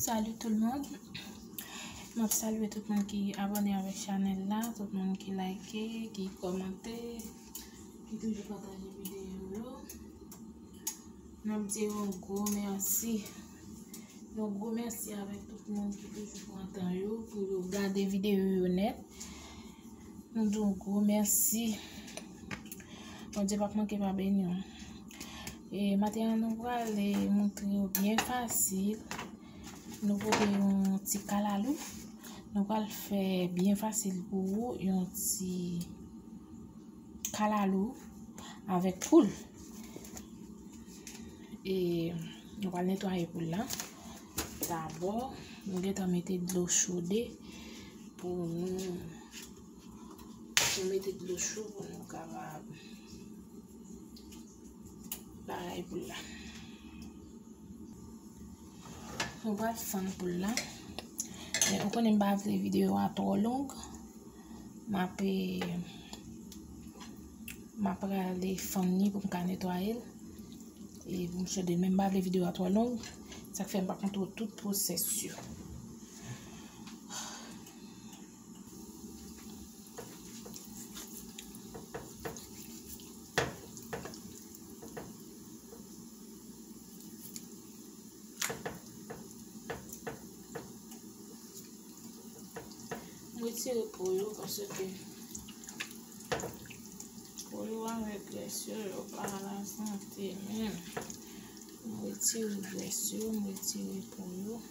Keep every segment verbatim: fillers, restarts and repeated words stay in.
Salut tout le monde. M ap salye tout moun ki abòne avèk chanèl la, tout moun ki like, ki kòmante, ki toujou pataje videyo yo. N ap di yon gwo mèsi. Yon gwo mèsi avèk tout moun ki toujou pran tan yo pou yo gade videyo yo nèt. Nou di w gwo mèsi. Bondye p ap manke pa beni w. E maten an, nou pral, e, montre w byen fasil. Nou pote yon ti kalalou. Nou pral fè byen fasil pou ou yon ti kalalou avèk poul. E nou pral netwaye poul la. Dabò, nou gentan mete dlo chode pou nou, nou mete dlo cho pou nou kapab bagay poul la. Nou pral fann poul la. Men ou konnen m pa vle videyo a twò long. M ap, m ap prale fann li pou m ka netwaye l. E pou m chode l, men m pa vle videyo a twò long. Sa k fè m pa kontre tout pwosès yo. M retire po yo paske po yo avèk grès yo, yo pa lasante menm. M retire grès yo, m retire po yo.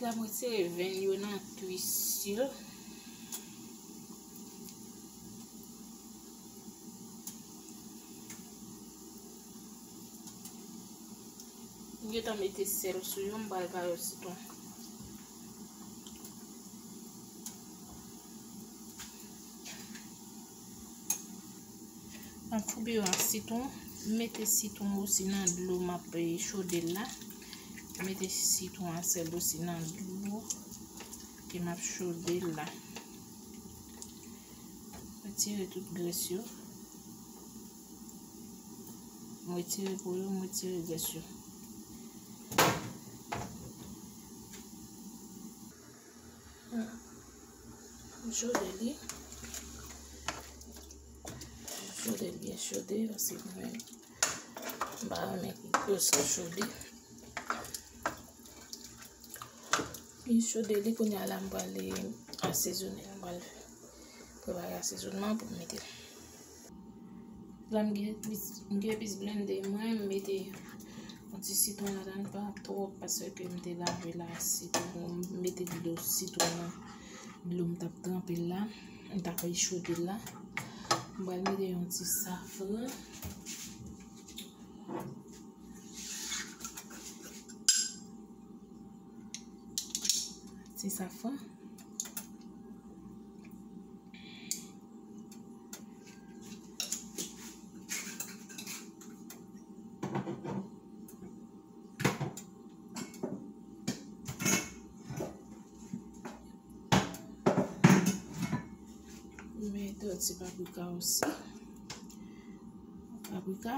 La, m retire venn yo nan kwis yo. M gentan mete sèl sou yo, m pral ba yo sitwon. M ap koube yo ak sitwon. M mete sitwon osi nan dlo m ap, eh, chode l la. M mete sitwon ak sèl osi nan dlo ke m ap chode l la. Retire tout grès yo. M retire po yo, m retire grès yo. M chode li. M chode l byen chode, paske mwen, m pa renmen ke san chode. M chode li, kounye a la, m prale asezonnen, m pral prepare asezonman pou m mete l. La, m gen epis, m gen epis blende mwen, m mete yon ti sitwon ladan, pa twòp, paske m te lave la, sitwon, m mete dlo sitwon nan dlo m t ap tranpe l la, m t ap rechode l la. M pral mete yon ti safran. Ti safran. Mete yon ti paprika osi. Paprika.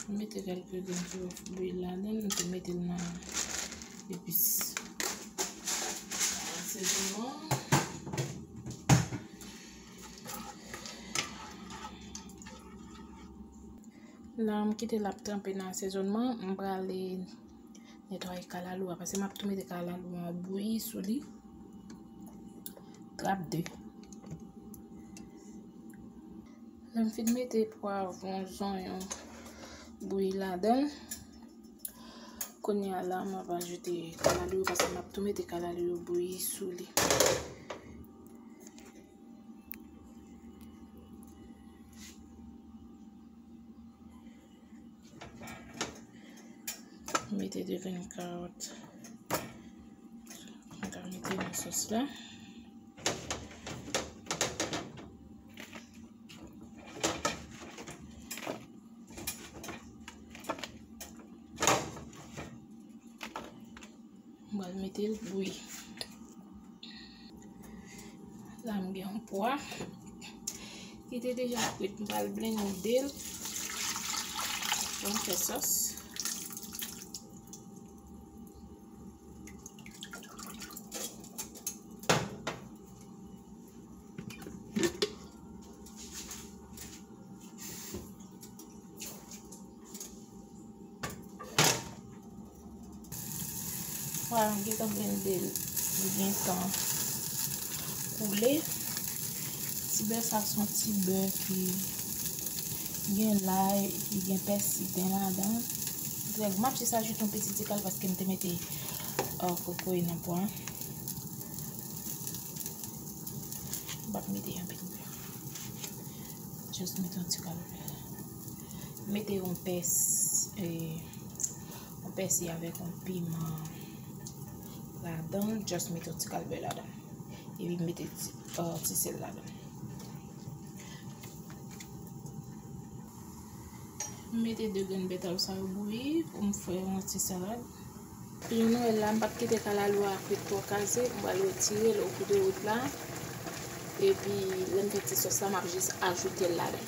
M mete kèlke grenn bouyi ladan l, m tou mete l nan epis. Asezonman. La, m kite l ap tranpe nan asezonman. M prale netwaye kalalou a, paske m ap tou mete kalalou an bouyi sou li. Trap de. Lè m fin mete pwavwon, zonyon bouyi ladan l, kounye a la, m ap ajoute kalalou yo, paske m ap tou mete kalalou yo bouyi sou li. Mete de grenn kawòt. Mwen ka mete nan sòs la. Mete l bouyi. La m gen yon pwa ki te deja kwit, m pral blende l pou m fè sòs. Vwala, m gentan blende l, li gentan koule. Ti bè sa se yon ti bè ki gen lay, ki gen pèsi byen ladan. M ap jis ajoute yon piti ti kal paske m te mete, euh, kokoye nan pwa. M p ap mete anpil. Just mete yon ti kal. Mete yon pès, eh, yon pèsi avèk yon piman ladan. Just mete yon ti kal bè ladan. Epi mete ti, eh, ti sèl ladan. M mete de grenn bètav sa yo bouyi pou m fè yon ti salad. Epi nou wè la, m p ap kite kalalou a kwit twò kraze, m pral retire l o kou de wout la. Epi lè m fè ti sòs la, m ap jis ajoute l ladan.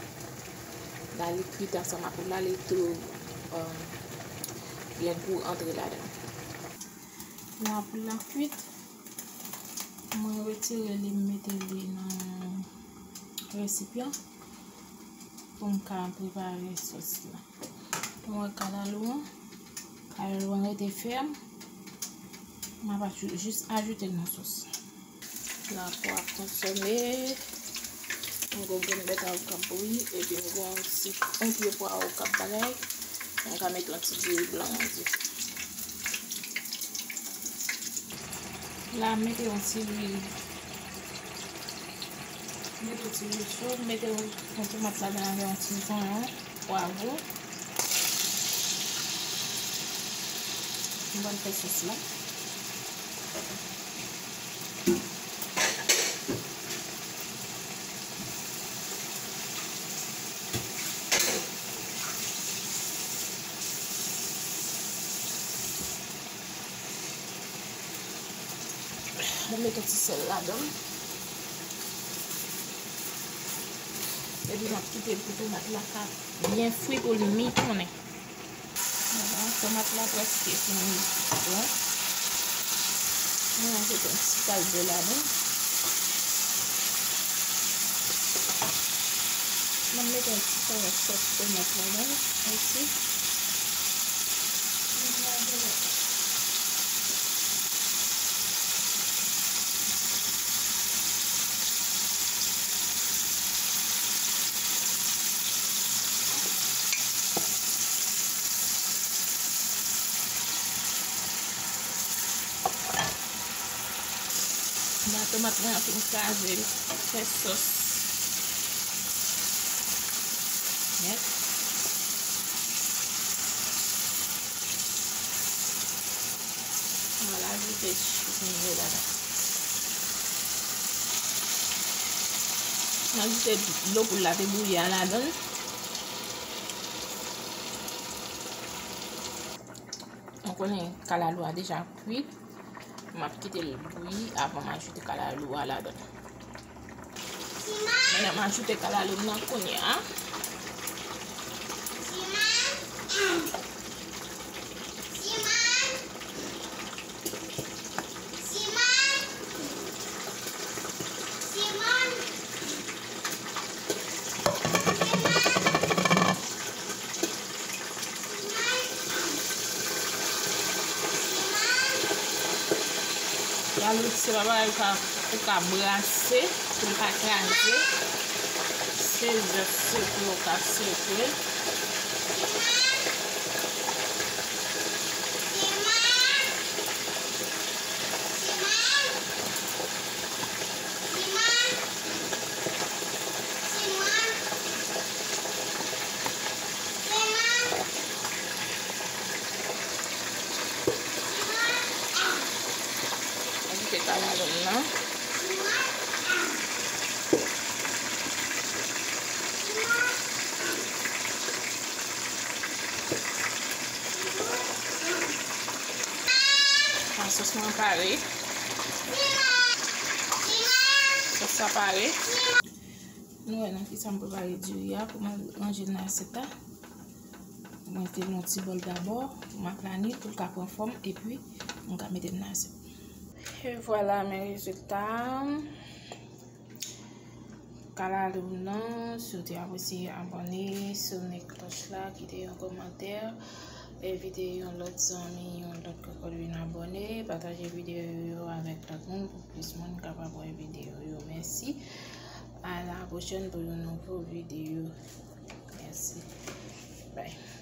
La li kwit ansanm ak wout la, li tou, um, gen gou antre ladan. La poul la kwit, mwen retire li, m mete li nan resipyan pou m ka prepare sòs la. Mwen kalalou an, kalalou an rete fèm. M ap ajou-, jis ajoute l nan sòs. La pwa konsome. M gon grenn bètav k ap bouyi, epi m gon ti, yon pye pwawo k ap bagay. M ka mete yon ti diri blan ann di. La, m mete yon ti lwil. Mete yon ti lwil cho, mete yon, yon tomat ladan avè yon ti zonyon, pwavwon. M pral fè sòs la. Mwen met yon ti sèl ladan. Epi m ap kite l pou tomat la ka byen fri pou l mitounen. Vwala, tomat la prèske fin bon. Mwen ajoute yon ti kal bè ladan. Mwen mete yon ti kal sòs tomat ladan osi. La tomat mwen an fin kraze, fè sòs nèt. Mwen pral ajoute chou mwen yo ladan. Mwen ajoute dlo poul la te bouyi a ladan. Mwen konnen kalalou a deja kwit. M ap kite l bouyi avan m ajoute kalalou a ladan. Mwen m ajoute kalalou m nan kounye a. Kalalou se pa bagay ou ka, ou ka brase pou l pa kraze. Se zèf sekre ou ka sekre. Ajoute kalalou m nan. Mwen pare. Sòs sa pare. Nou wè nan ki sa m prepare diri a pou mwen ranje l nan asyèt la. Mwen te yon ti bòl dabò pou m aplani pou l ka pran fòm epi m ka mete l nan asyèt. E vwala men rezilta. Kal ale w non, si w te apresye abòne, sonnen klòch la, kite yon kòmantè, envite yon lòt zanmi, yon lòt kokob vin abòne, pataje videyo yo avèk lòt moun pou plis moun kapab wè videyo yo. Mèsi. A la pwochèn pou yon nouvo videyo. Mèsi. Bye.